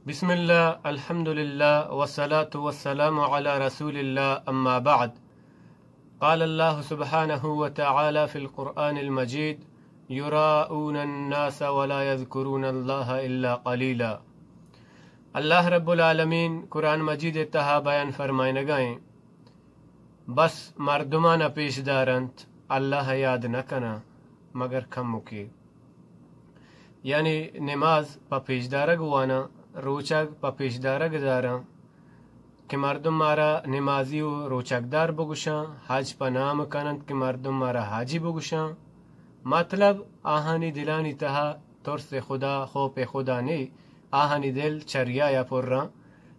بسم الله، الحمد لله، والصلاة والسلام على رسول الله، أما بعد. قال الله سبحانه وتعالى في القرآن المجيد: يراءون الناس ولا يذكرون الله إلا قليلا. اللہ رب العالمین قرآن مجید ءِ تہا بیان فرمائنگا ایں، بس مردمان ءَ پیش دارنت، اللہ ءَ یاد نہ کناں مگر کمکے. یعنی نماز پہ پیش دارگ واناں، روچگ پہ پیش دارگ داراں کہ مردم مارا نمازی و روچگدار بگوشاں، حج پہ نام کننت کہ مردم مارا حاجی بگوشاں. مطلب، آہانی دلانی تہا ترس خدا، خوف خدا نے، آہانی دل چہ ریا ءَ پراں.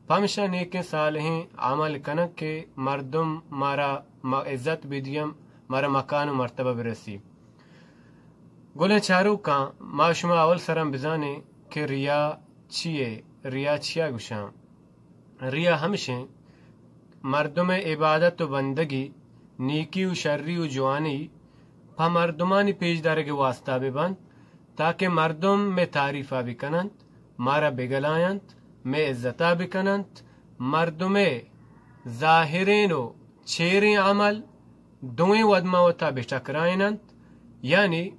پمشا نیکیں صالحیں عمل کنگ کہ مردم مارا م-، عزت بدیاں، مارا مکان و مرتبہ برسی. گلیں چاروکاں، ما شما اول سراں بزانیں کہ ریا چی اے، ریا چیا گوشاں؟ ریا ہمشیں، مردم ءِ عبادت و بندگی، نیکی و شری و جوانی پہ مردمانی پیش دارگ ءِ واسطہ بہ بنت، تاکہ مردم مئے تعریف ءَ بکننت، مارا بگلائینت، مئے عزت ءَ بکننت، مردم ءِ ظاہرین و چیریں عمل دوئیں وت ماں وتا بہ ٹکرائیننت، یعنی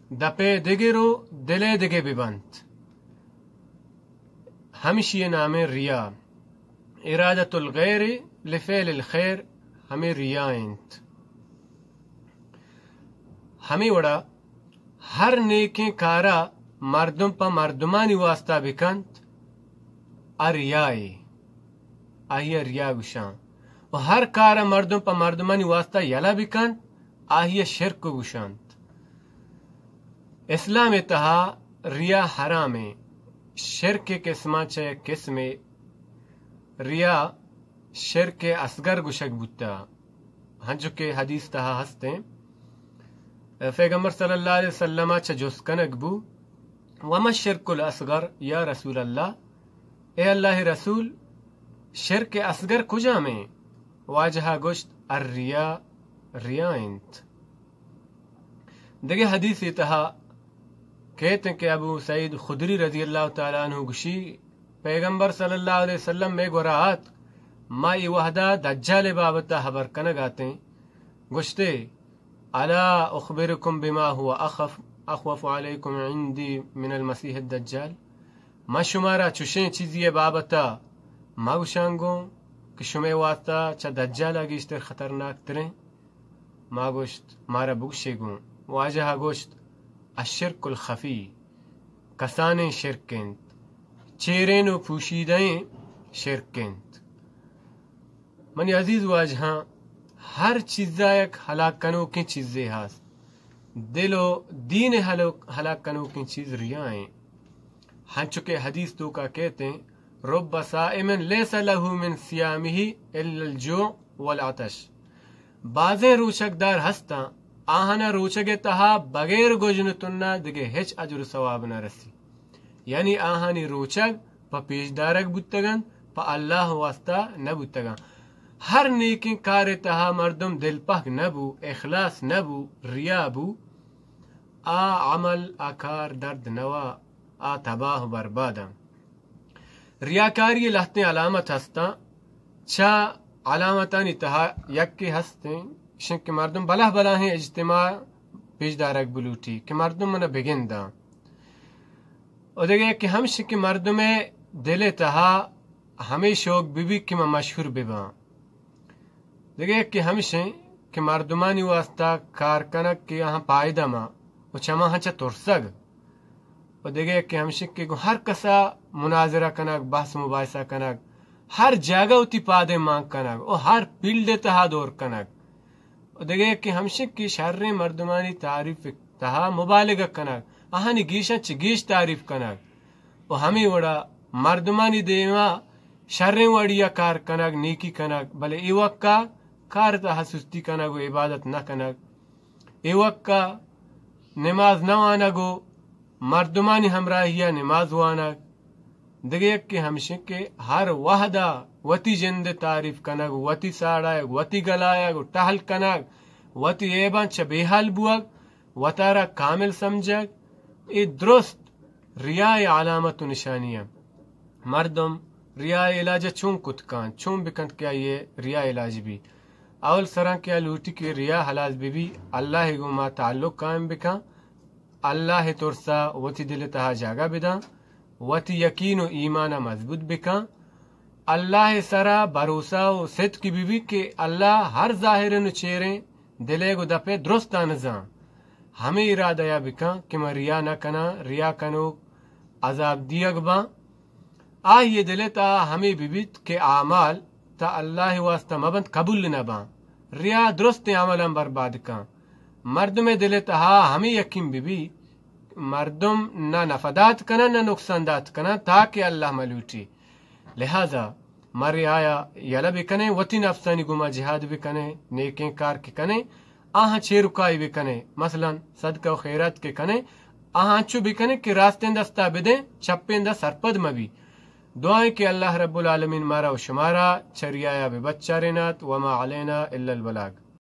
دپ ءِ دگر و دل ءِ دگہ بہ بنت. ہمشی ءِ نام ءَ ریا. ارادت الغیر لفعل الخیر ہمے ریا انت. ہمے وڑا ہر نیکیں کارا مردم پہ مردمانی واسطہ بکنت، آ ریا اے، آئی ءَ ریا گوشاں. و ہر کارا مردم پہ مردمانی واسطہ یلہ بکنت، آئی ءَ شرک گوشنت. اسلام ءِ تہا ریا حرام ایں. شرک ءِ قسماں چہ یک قسمے ریا شرک اصغر گوشگ بوتا، ہنچو کہ حدیث تہا ہستیں. پیغمبر صلی اللہ علیہ وسلم ءَ چہ جست کنگ بو، وما الشرک الاصغر یا رسول اللہ، اے اللہ ءِ رسول، شرک اصغر کجام ایں؟ واجہ ءَ گوشت، الریا، ریا انت. دگہ حدیثے تہا کیت کہ ابو سعید خدری رضی اللہ تعالی عنہ گوشی، پیغمبر صلی اللہ علیہ وسلم مئے گورا آت، ما اے وہدا دجال ءِ بابت ءَ حبر کنگ ءَ اتیں. گوشتے، الا اخبرکم بما هو اخف، اخوف علیکم عندی من المسیح الدجال؟ ما شمارا چشیں چیزی ءِ بابت ءَ ما گوشاں گوں کہ شمئے واسطہ چہ دجال ءَ گیشتر خطرناک تریں؟ ما گوشت، مارا بگوشے گوں. واجہ ءَ گوشت، الشرک الخفی، کسانیں شرک انت، چیرین و پوشیدہیں شرک انت. منی عزیز واجہاں، ہر چیزا یک ہلاک کنوکیں چیزے ہست. دل و دین ہلوک-، ہلاک کنوکیں چیز ریا ایں. ہنچو کہ حدیث توکا کیت ایں، رب صائم لیس له من صیامه الا الجوع والعطش. بازیں روچگ دار ہستاں، آہانا روچگ ءِ تہا بغیر گژن و تنا دگہ ہچ اجر و ثواب نہ رسی. یعنی آہانی روچگ پہ پیش دارگ بوتگ انت، پہ اللہ واسطہ نہ بوتگ انت. ہر نیکیں کار ءِ تہا مردم دلپہک نہ بو، اخلاص نہ بو، ریا بو، آ عمل، آ کار درد نوا، آ تباہ و برباد انت. ریاکاری ءِ لہتیں علامت ہستاں. چہ علامتانی تہا یکے ہستیں، شن کہ مردم بلاہ بلاہیں اجتماع پیش دارگ بلوٹی کہ مردم منا بگنداں. و دگہ یکے ہمش کہ مردم ءِ دل ءِ تہا ہمے شوق بہ بیت کہ من مشہور بہ باں. دگہ یکے ہمش انت کہ مردمانی واسطہ کار کنگ کہ آہاں پائدہ ما و چماہاں چہ ترسگ. و دگہ یکے ہمش انت کہ گوں ہر کسا مناظرہ کنگ، بحث مباحثہ کنگ، ہر جاگہ وتی پادے مان کنگ و ہر فیلڈ ءِ تہا دور کنگ. و دگہ یکے ہمش انت کہ شریں مردمانی تعریف ءِ تہا مبالغہ کنگ، آہانی گیشاں چہ گیش تعریف کنگ. و ہمے وڑا مردمانی دیما شریں وڑیا کار کنگ، نیکی کنگ، بلے ایوکا کار تہا سستی کنگ و عبادت نہ کنگ، ایوکا نماز نہ وانگ و مردمانی ہمراہیا نماز وانگ. دگہ یکے ہمش انت کہ ہر وہدا وتی جند ءِ تعریف کنگ، وتی ساڑایگ، وتی گلایگ و ٹہل کنگ، وتی عیباں چہ بے حال بوگ، وتارا کامل سمجھگ، اے درست ریا ءِ علامت و نشانی انت. مردم ریا ءِ علاج ءَ چون کت کن، چون بکنت کہ آئی ءِ ریا علاج بی؟ اول سراں کہ آ لوٹی کہ ریا ہلاس بہ بی، اللہ ءِ گوما تعلق قائم بکن، اللہ ءِ ترس ءَ وتی دل ءِ تہا جاگہ بداں، وتی یقین و ایمان ءَ مضبوط بکن، اللہ ءِ سرا بھروسہ و صدق بہ بی کہ اللہ ہر ظاہریں و چیریں دلیگ و دپے درستاں زان۔ ہمے ارادہ ءَ بکن کہ من ریا نہ کناں، ریا کنوک عذاب دیگ باں۔ آئی ءِ دل ءِ تہا ہمے بہ بیت کہ اعمال تا اللہ ءِ واسطہ مہ بنت، قبول نہ باں۔ ریا درستیں عملاں برباد کن۔ مردم ءِ دل ءِ تہا ہمے یقین بہ بی، مردم نہ نفع دات کناں، نہ نقصان دات کناں، تاکہ اللہ مہ لوٹی۔ لہذا ما ریا ءَ یلہ بکنیں، وتی نفسانی گوما جہاد بکنیں، نیکیں کار کہ کنیں، آہاں چیرکائی بکنیں، مثلاً صدقہ و خیرات کہ کنیں، آہاں انچو بکنیں کہ راستیں دستا بدیں، چپیں دست سرپد مہ بی۔ دعائیں کہ اللہ رب العالمین مارا و شمارا چہ ریا ءَ بہ بچارینات۔ وما علینا الا البلاغ۔